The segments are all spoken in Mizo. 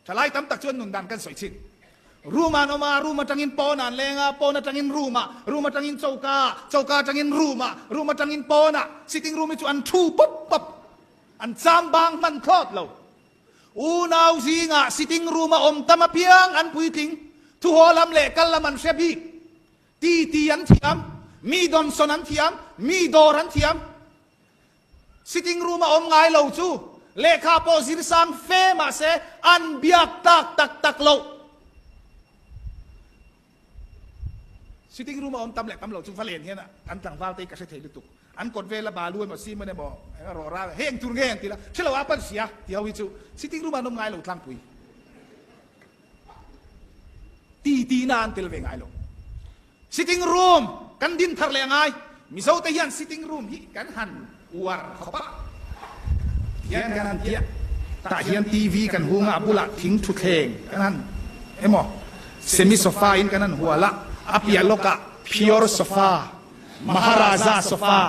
Thalai tam tak chuan nun dan kan sawi chin. Room ah an awm a, room atangin pawn ah an leng a, pawn atangin room ah, room atangin choka ah, choka atangin room ah, room atangin pawn ah, sitting room hi chu an thu pawp pawp, an cham bang hman thlawt lo. Unau zingah sitting room a awm tam apiang an puitling, thuhaw lam leh kal lam an hre bik. Ti ti an thiam, mi dawnsawn an thiam, mi dawr an thiam. Sitting room a awm ngai lo chu lehkha pawh zir sang fe mahse an biak tak tak tak loh. Sitting room a awm tam leh tam lo chu va len hian an tlangval te hi ka hre thei lutuk. An kawt vela balu emaw cement emaw eng a rawh ral heng tur nge an ti la hre lo a pan sia ti ho hi chu sitting room ah an awm ngai lo tlangpui. Ti tina an tel ve ngai lo. Sitting room kan din thar leh a ngai. Mizo te hian sitting room hi kan han uar khawp a. Hian kan han tiah. Tah hian TV kan hung a, a bulah thing thutthleng kan han emaw semi sofa in kan han hual a, a piah lawkah pure sofa, Maharaja sofa,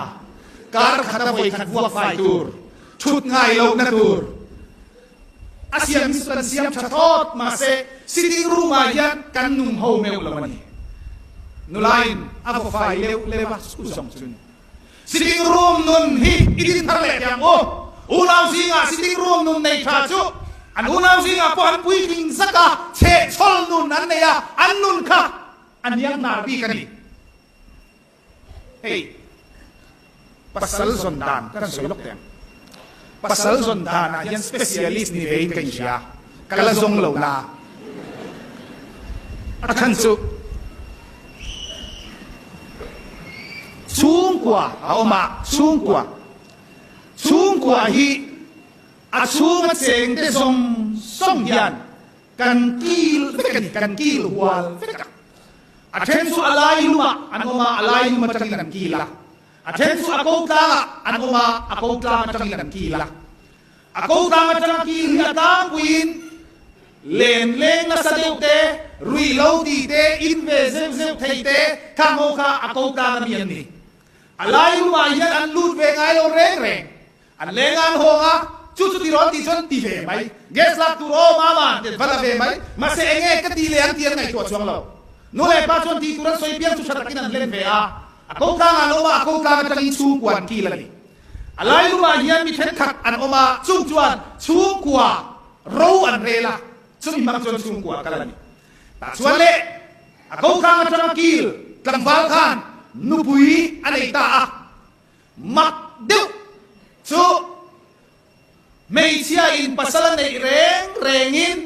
kar khata vawi khat vuak fai tur, thut ngai lohna tur, A siam hi chu kan siam tha thawt, mahse sitting room ah hian kan nung ho meuh lo a ni. Nulain a vaw fai leuh leuh a, chu zawng chu ni. Sitting room nun hi i din thar leh teh ang u. Unau zingah sitting room nun nei tha chu an unau zingah pawh an puitling zak a, chhehchhawl nun an nei a, an nun kha a niang hnar bik a ni. Hei, pasal zawn dan kan sawi lawk teh ang. Pasal zawn danah hian specialist ni vein ka inhria, ka la zawng lo na. A chhan chu chhungkua a awm a, chhungkua. Chhungkua hi a chhunga chengte zawng zawng hian kan kil vek a ni, kan kil hual vek a. A then chu a lai lumah an awm a, a lai lum atangin an kil a. A then chu a ko tlangah an awm a, a ko tlang atangin an kil a. A ko tlang atanga kil hi a tlangpuiin len leng nasa deuh te, rui lo ti te, in ve zeuh zeuh thei te, khang ho kha a ko tlang ami an ni. A lai lumah hian an lut ve ngai lo reng reng. An leng a an hawng a, chu chu ti rawn tih chuan ti ve mai. Gas lak tur aw mama ti va la ve mai. Mahse enge ka ti leh an ti an ngaihtuah chuang lo. Nu leh pa chuan tih tur an sawi piang chu tha takin an hlen ve a. A ko tlang ah an awm a, a ko tlang atangin chhungkua an kil a ni. A lai lumah hian mi thenkhat an awm a, chung chuan chhungkua ro an rel a, chumi hmang chuan chhungkua a kal a ni. Tah chuan leh a ko tlang atanga kil tlangval khan nupui a nei ta a. Mak deuh chu hmeichhia in pasal a neih reng rengin.